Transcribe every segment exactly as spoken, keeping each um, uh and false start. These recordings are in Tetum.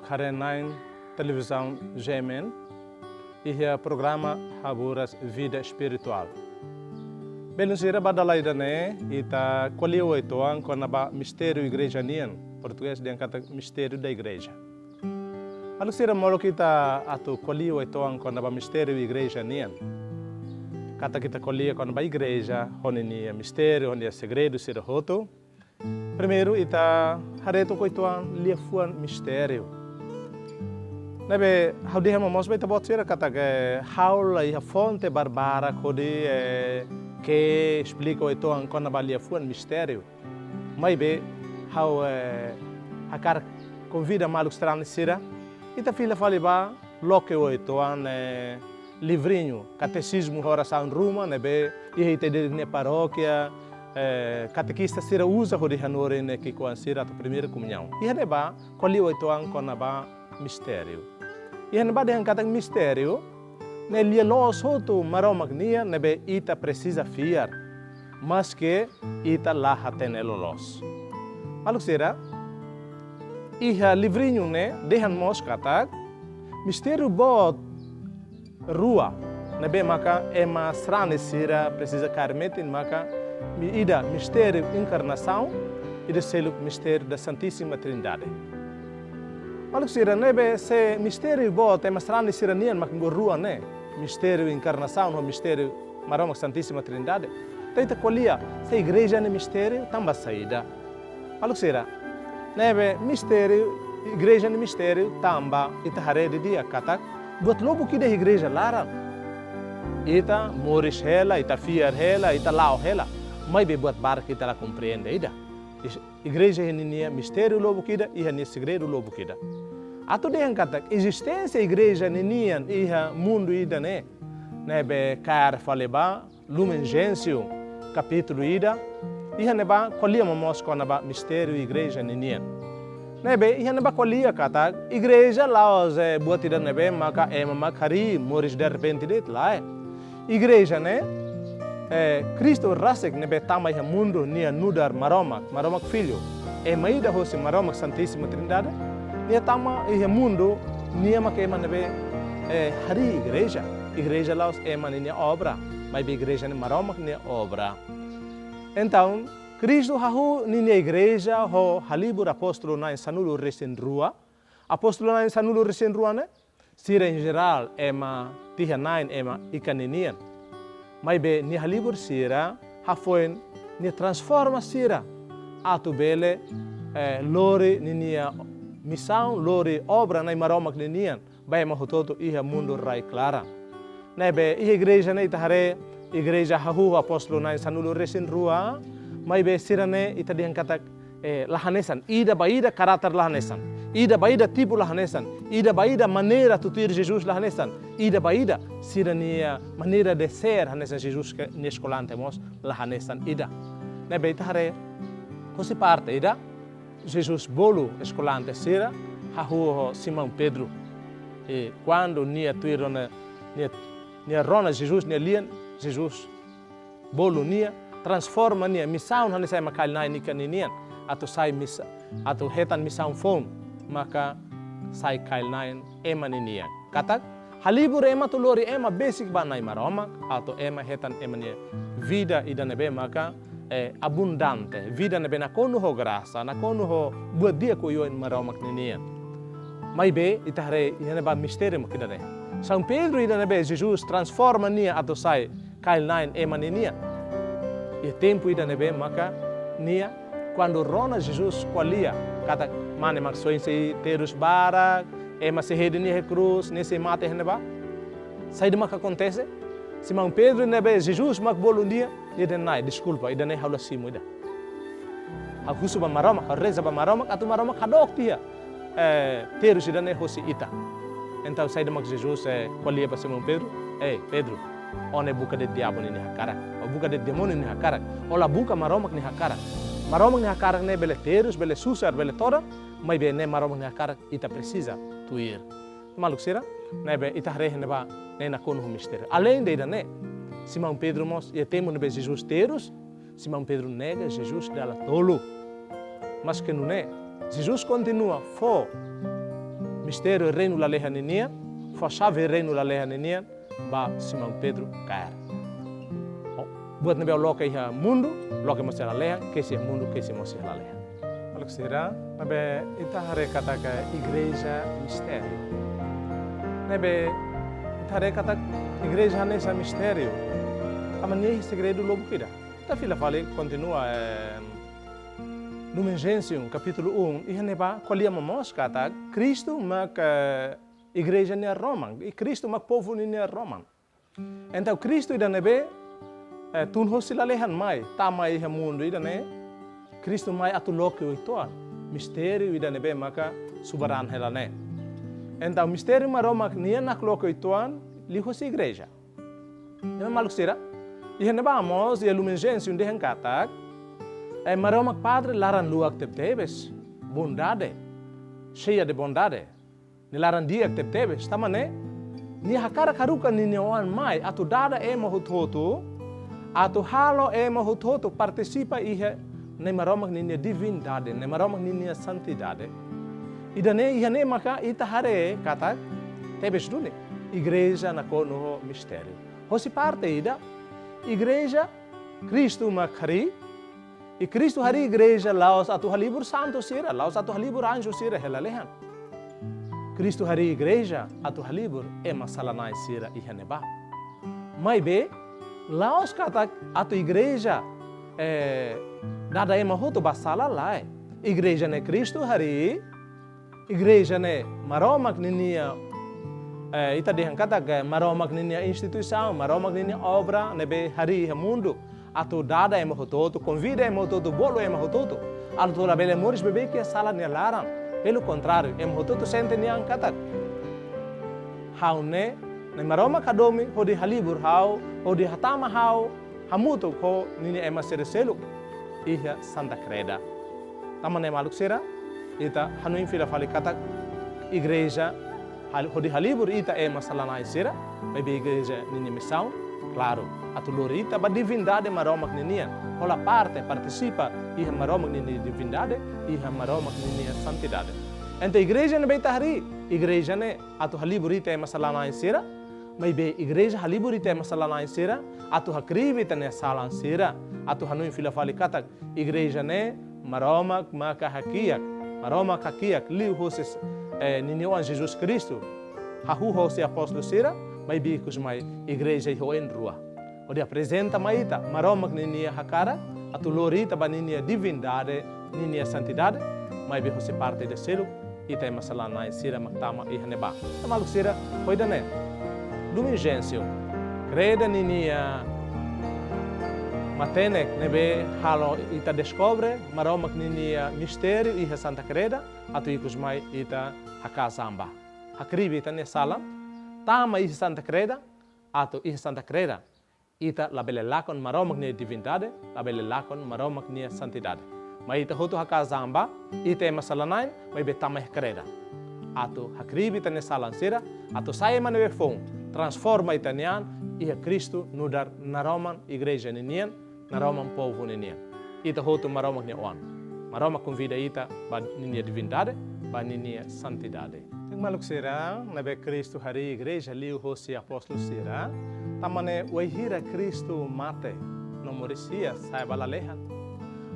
Haree-na'in televizaun G M N, iha programa Haburas Vida Espirituál. Belun sira, ba dala ida-ne'e ita ko'alia uitoan kona-ba mistériu igreja nian, portugés dehan katak mistério da igreja. Maluk sira, molok ita atu ko'alia uitoan kona-ba mistériu igreja nian, katak ita ko'alia kona-ba igreja ho ninia mistériu, ho ninia segredu sira hotu. Primeiru, ita haree tok uitoan liafuan mistériu. Ne'ebé ha'u dehan momoos ba ita-boot sira katak ha'u la iha fonte barbarak hodi, eh, ke esplika uitoan kona-ba liafuan mistériu. Maibé ha'u, eh, hakarak konvida maluk sarani sira, ita fila fali ba loke uitoan, eh, livrinhu Katesizmu ho Orasaun Ruma, ne'ebé iha ita ida-idak nia parókia, eh, katekista sira uza hodi hanorin, eh, ki'ikoan sira atu primeira komuñaun. Iha ne'ebá ko'alia uitoan kona-ba mistériu. Iha ne'ebá dehan katak mistériu ne'e lia-loos hotu Maromak nian, ne'ebé ita presiza fiar, maske ita la hatene loloos. Maluk sira, iha livrinhu ne'e dehan mós katak mistériu boot rua ne'ebé maka ema sarani sira presiza kaer metin maka mi-, ida mistériu enkarnasaun, ida seluk mistériu da Santíssima Trindade. Maluk sira, ne'ebé se mistériu boot ema sarani sira nian mak rua ne'e, mistériu enkarnasaun ho mistériu Maromak Santíssima Trindade, entaun ita ko'alia se igreja ne'e mistériu tanba saida? Maluk sira, ne'ebé mistériu, igreja ne'e mistériu tanba ita haree didi'ak katak buat lubuk ida iha igreja laran. Ita moris hela, ita fiar hela, ita la'o hela, maibé buat barak ita la komprende ida. Is-, igreja iha ninia mistériu lubuk ida, iha nia segredu lubuk ida. Atu dehan katak ezisténsia igreja ninian iha mundu ida-ne'e, ne'ebé kaer fali ba Lumen Gentium, kapítulu ida, iha ne'ebá ko'alia momoos kona-ba mistériu igreja ninian. Ne'ebé iha ne'ebá ko'alia katak igreja la'ós, eh, buat ida ne'ebé maka ema mak harii moris derrepente de'it, lae. Igreja ne'e, eh, Kristu rasik ne'ebé tama iha mundu, nia nu'udar Maromak, Maromak Filho. Ema ida hosi Maromak Santíssima Trindade, nia tama iha mundu, nia mak ema ne'ebé, eh, harii igreja. Igreja la'ós ema ninia obra, maibé igreja ne'e Maromak nia obra. Entaun, Kristu hahú ninia igreja ho halibur apóstolu na'in sanulu-resin-rua. Apóstolu na'in sanulu-resin-rua ne'e, sira em geral ema tiha-na'in, ema ikan ninian. Maibé nia halibur sira, hafoin nia transforma sira atu bele, eh, lori ninia misaun, lori obra Nai Maromak ninian ba ema hotu-hotu iha mundu rai-klaran. Ne'ebé iha igreja ne'e ita haree, igreja hahú apóstolu na'in sanulu-resin-rua, maibé sira ne'e ita dehan katak, eh, la hanesan, ida ba ida karáter la hanesan, ida ba ida tipu la hanesan, ida ba ida maneira atu tuir Jesus la hanesan, ida ba ida sira-nia maneira de ser hanesan Jesus ka nia eskolante mós la hanesan ida. Ne'ebé ita haree, husi parte ida, Jesus bolu eskolante sira, hahú ho Simão Pedro. I kuandu nia tuir rona, nia, nia rona Jesus nia lian, Jesus bolu nia, transforma nia, misaun hanesan ema kail-na'in ikan ninian, atu sai misa-, atu hetan misaun foun, maka sai kail-na'in ema ninian. Katak, halibur ema atu lori ema besik ba Nai Maromak, atu ema hetan ema nia vida ida ne'ebé maka, eh, abundante, vida ne'ebé nakonu ho grasa, nakonu ho buat di'ak oioin Maromak ninian. Maibé, ita haree iha ne'ebá mistériu mak ida-ne'e. São Pedro ida ne'ebé Jesus transforma nia atu sai kail-na'in ema ninian. Iha tempu ida ne'ebé maka nia, kuandu rona Jesus ko'alia katak mane mak soin sei terus barak, ema sei hedi nia iha krús, nia sei mate iha ne'ebá. Saida mak akontese? Simão Pedro ne'ebé Jesus mak bolu nia, nia dehan: Nai, deskulpa, ida-ne'e ha'u la simu ida. Ha'u husu ba Maromak, ha'u reza ba Maromak, atu Maromak hadook tiha, eh, terus ida-ne'e hosi ita. Entaun saida mak Jesus, eh, ko'alia ba Simão Pedro? Ei, Pedro, ó ne'e buka de'it diabu ninia hakarak, ó buka de'it demóniu nia hakarak, ó la buka Maromak nia hakarak. Maromak nia hakarak ne'e bele terus, bele susar, bele todan, maibé ne'e Maromak nia hakarak ita presiza tuir. Maluk sira, ne'ebé ita haree iha ne'ebá ne'e nakonu ho mistériu. Aleinde ida-ne'e, Simão Pedro mós, iha tempu ne'ebé Jesus terus, Simão Pedro nega Jesus dala tolu. Maske nune'e, Jesus kontinua fó mistériu reinu lalehan ninian, fó xave reinu lalehan ninian ba Simão Pedro kaer. Ó, buat ne'ebé ó loke iha mundu, loke mós iha lalehan, kesi iha mundu, kesi mós iha lalehan. Maluk sira, ne'ebé ita haree katak igreja mistériu. Ne'ebé ita haree katak igreja hanesan mistériu. Tanba nia iha segredu lubuk ida. Ita fila fali kontinua, eh, Lumen Gentium, kapítulu um, iha ne'ebá ko'alia momoos katak Kristu mak, eh, igreja nia roman, i Kristu mak povu ninia roman. Entaun Kristu ida ne'ebé, eh, tun hosi lalehan mai, tama iha mundu ida-ne'e, Kristu mai atu loke uitoan, mistériu ida ne'ebé maka subar an hela ne'e. Entaun mistériu Maromak nian nakloke uitoan, liuhosi igreja. Ne'ebé maluk sira, iha ne'ebá mós iha Lumen Gentium dehan katak, eh, Maromak Padre laran-luak tebetebes, bondade, cheia de bondade, nia laran di'ak tebetebes, tanba ne'e, nia hakarak haruka ninia Oan mai, atu dada ema hotu-hotu, atu halo ema hotu-hotu partisipa iha Na'i Maromak ninia divindade, Na'i Maromak ninia santidade. Ida-ne'e, iha ne'e maka ita haree katak tebes duni, igreja nakonu ho mistériu. Hosi parte ida, igreja, Kristu mak harii, i Kristu harii igreja la'ós atu halibur santu sira, la'ós atu halibur anju sira hela lalehan. Kristu harii igreja atu halibur ema sala-na'in sira iha ne'ebá. Maibé, la'ós katak atu igreja, eh, dada ema hotu ba sala, lae. Igreja ne'e Kristu harii, igreja ne'e Maromak ninia, eh, ita dehan katak, eh, Maromak ninia instituisaun, Maromak ninia obra ne'ebé harii iha mundu, atu dada ema hotu-hotu, konvida ema hotu-hotu, bolu ema hotu-hotu. Atu labele moris bebeik iha sala nia laran. Pelu kontráriu, ema hotu-hotu sente nia an katak, ha'u ne'e, Na'i Maromak hadomi hodi halibur ha'u, hodi hatama ha'u hamutuk ho ninia ema sira seluk iha Santa Kreda. Tanba ne'e maluk sira, ita hanoin fila fali katak igreja hal-, hodi halibur ita ema sala-na'in sira, maibé igreja ninia misaun, klaru, atu lori ita ba divindade Maromak ninian, hola parte, partisipa iha Maromak ninia divindade, iha Maromak ninia santidade. Entaun igreja ne'ebé ita harii, igreja ne'e atu halibur ita ema sala-na'in sira, maibé igreja halibur ita ema sala-na'in sira, atu hakribi ita-nia salan sira, atu hanoin fila fali katak igreja ne'e Maromak maka hakiak, Maromak hakiak liuhosi, eh, ninia Oan Jesus Kristu, hahú hosi apóstolu sira, maibé ikus mai igreja iha oin rua. Hodi aprezenta mai ita Maromak ninia hakarak, atu lori ita ba ninia divindade, ninia santidade, maibé hosi parte ida seluk, ita ema sala-na'in sira mak tama iha ne'ebá. Entaun maluk sira, ho ida-ne'e, Lumen Gentium, Kreda ninia matenek ne'ebé halo ita deskobre Maromak ninia mistériu iha Santa Kreda, atu ikus mai ita haka'as an ba, hakribi ita-nia salan, tama iha Santa Kreda, atu iha Santa Kreda ita labele lakon Maromak nia divindade, labele lakon Maromak nia santidade. Mai ita hotu haka'as an ba, ita ema sala-na'in, maibé tama iha Kreda. Atu hakribi ita-nia salan sira, atu sai ema ne'ebé foun, transforma ita-nia an iha Kristu nu'udar naroman igreja ninian, naroman povu ninian. Ita hotu Maromak nia oan. Maromak konvida ita ba ninia divindade, ba ninia santidade. Entaun maluk sira, ne'ebé Kristu harii igreja liuhosi apóstolu sira, tanba ne'e wainhira Kristu mate no moris hi'as, sa'e ba lalehan,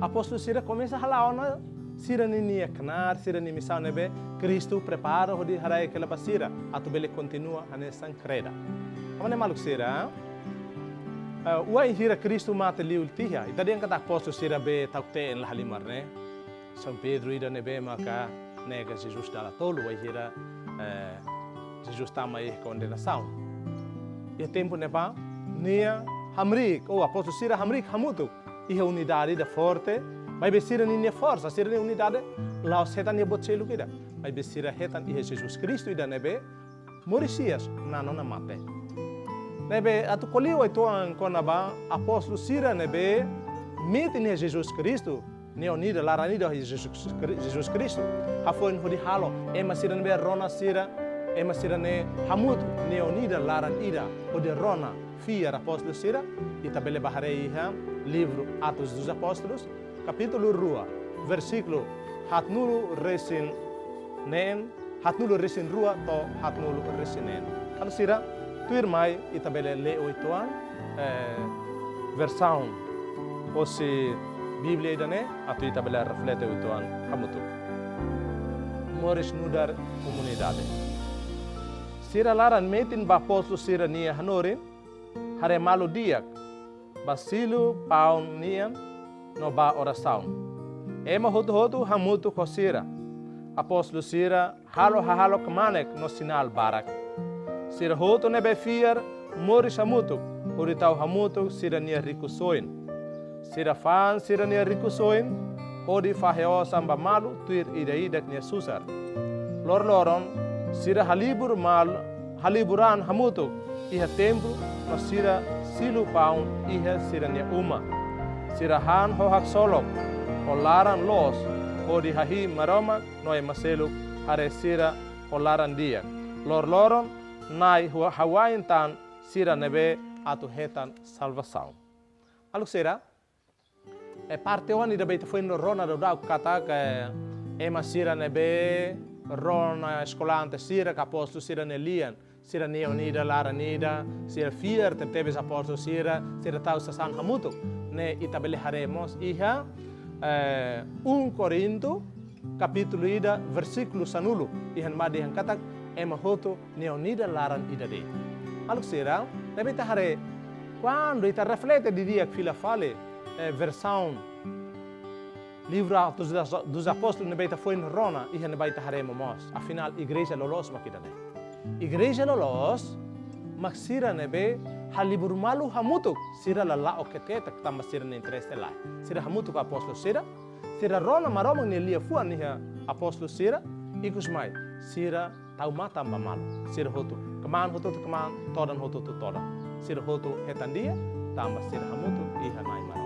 apóstolu sira komesa hala'o ona sira ninia knaar, sira-nia misaun ne'ebé Kristu prepara hodi haraik hela ba sira, atu bele kontinua hanesan Kreda. Tanba ne'e maluk sira, eh, wainhira Kristu mate liu tiha, ita dehan katak apóstolu sira be ta'uk-teen la halimar ne'e. São Pedro ida ne'ebé maka nega Jesus dala tolu wainhira, eh, Jesus tama iha kondenasaun. Iha tempu ne'ebá, nia hamriik, ou apóstolu sira hamriik hamutuk iha unidade ida forte, maibé sira ninia forsa, sira-nia unidade, la'ós hetan iha buat seluk ida. Maibé sira hetan iha Jesus Kristu ida ne'ebé moris hi'as, na'an ona mate. Ne'ebé atu ko'alia uitoan kona-ba apóstolu sira ne'ebé metin iha Jesus Kristu, nia unida, laran ida iha Jesus Kri-, Jesus Kristu. Hafoin hodi halo ema sira ne'ebé rona sira, ema sira ne'e hamutuk, nia unida, laran ida, hodi rona fiar apóstolu sira, ita bele bá haree iha livru Atos dos Apóstolos, kapítulu rua, versíkulu haatnulu-resin-neen haatnulu-resin-rua to'o haatnulu-resin-neen. Entaun sira, tuirmai ita bele lee uitoan, eh, versaun hosi Bíblia ida-ne'e, atu ita bele reflete uitoan hamutuk. Moris nu'udar komunidade. Sira laran metin ba apóstolu sira-nia hanorin, haree malu di'ak, ba Siloamu nian no ba orasaun. Ema hotu-hotu hamutuk ho sira. Apóstolu sira halo hahalok kmanek no sinál barak. Sira hotu ne'ebé fiar moris hamutuk, hodi tau hamutuk sira-nia rikusoin. Sira fa'an sira-nia rikusoin, hodi fahe osan ba malu tuir ida-idak nia susar. Loroloron, sira halibur malu, halibur an hamutuk iha templu, no sira silu paun iha sira-nia uma. Sira han ho haksolok, ho laran loos, hodi hahi'i Maromak no ema seluk haree sira ho laran di'ak. Loroloron, Na'i hua-, hawa'in tan sira ne'ebé atu hetan salvasaun. Maluk sira, e parte oan ida be ita foin rona daudauk katak, eh, ema sira ne'ebé rona eskolante sira ka apóstolu sira-nia lian, sira neon ida, laran ida, sira fiar tebetebes apóstolu sira, sira tau sasán hamutuk. Ne'e ita bele haree mós iha, eh, um Korintu, kapítulu ida, versíkulu sanulu, iha ne'ebá dehan katak ema hotu neon ida, laran ida de'it. Maluk sira, ne'ebé ita haree, kuandu ita reflete didi'ak fila fali, eh, versaun livru Atos dos, dos Apóstolos ne'ebé ita foin rona, iha ne'ebá ita haree momoos. Afinál, igreja loloos mak ida-ne'e. Igreja loloos mak sira ne'ebé halibur malu hamutuk, sira la la'o ketak-ketak tanba sira-nia interese lae. Sira hamutuk ho apóstolu sira, sira rona Maromak nia liafuan iha apóstolu sira, ikusmai, sira tau matan ba malu. Sira hotu kmaan, hotu-hotu kmaan, todan, hotu-hotu todan. Sira hotu hetan di'ak, tanba sira hamutuk iha Na'i Maromak.